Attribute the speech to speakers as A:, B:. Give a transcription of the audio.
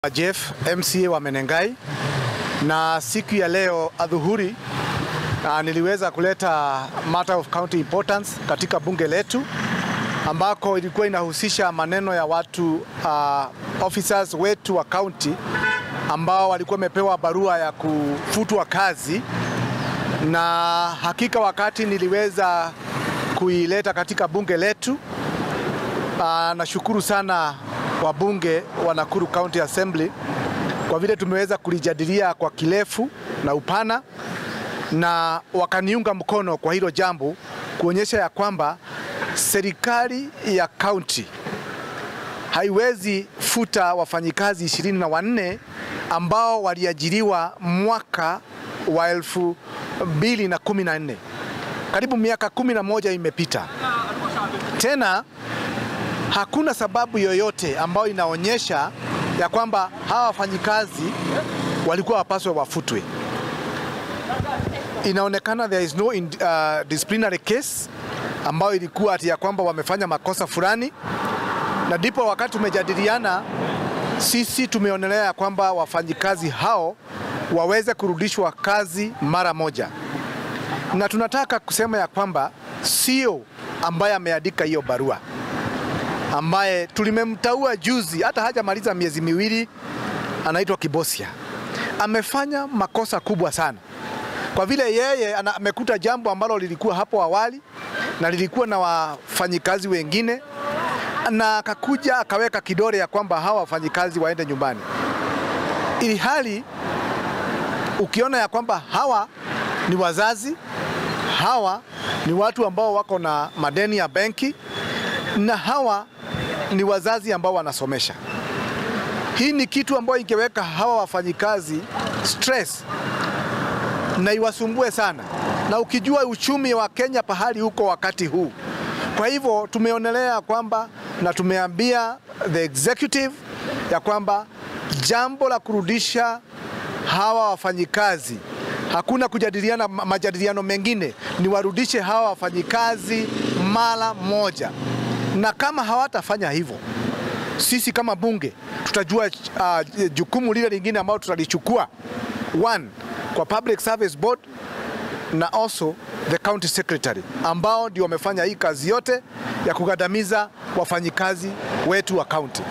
A: Jeff, MCA wa Menengai, na siku ya leo adhuhuri niliweza kuleta matter of county importance katika bunge letu ambako ilikuwa inahusisha maneno ya watu officers wetu wa county ambao walikuwa wamepewa barua ya kufutwa kazi, na hakika wakati niliweza kuileta katika bunge letu, nashukuru sana wabunge wa Nakuru County Assembly kwa vile tumeweza kulijadilia kwa kirefu na upana, na wakaniunga mkono kwa hilo jambo, kuonyesha ya kwamba serikali ya county haiwezi futa wafanyikazi 24 ambao waliajiriwa mwaka wa 2014. Karibu miaka 11 imepita. Tena hakuna sababu yoyote ambayo inaonyesha ya kwamba hawa wafanyikazi walikuwa wapaswa wafutwe. Inaonekana there is no disciplinary case ambayo ilikuwa ati ya kwamba wamefanya makosa fulani, na ndipo wakati tumejadiliana sisi tumeonelea ya kwamba wafanyikazi hao waweze kurudishwa kazi mara moja. Na tunataka kusema ya kwamba sio ambaye ameandika hiyo barua, ambaye tulimemtaua juzi, hata hajamaliza miezi miwili, anaitwa Kibosia, amefanya makosa kubwa sana, kwa vile yeye amekuta jambo ambalo lilikuwa hapo awali na lilikuwa na wafanyikazi wengine, na akakuja akaweka kidole ya kwamba hawa wafanyikazi waende nyumbani, ili hali ukiona ya kwamba hawa ni wazazi, hawa ni watu ambao wako na madeni ya benki, na hawa ni wazazi ambao wanasomesha. Hii ni kitu ambayo ingeweka hawa wafanyikazi stress na iwasumbue sana, na ukijua uchumi wa Kenya pahali huko wakati huu. Kwa hivyo tumeonelea kwamba na tumeambia the executive ya kwamba jambo la kurudisha hawa wafanyikazi, hakuna kujadiliana majadiliano mengine, ni warudishe hawa wafanyikazi mara moja. Na kama hawatafanya hivyo, sisi kama bunge tutajua jukumu lile lingine ambalo tutalichukua, one, kwa Public Service Board na also the county secretary ambao ndio wamefanya hii kazi yote ya kugandamiza wafanyikazi wetu wa county.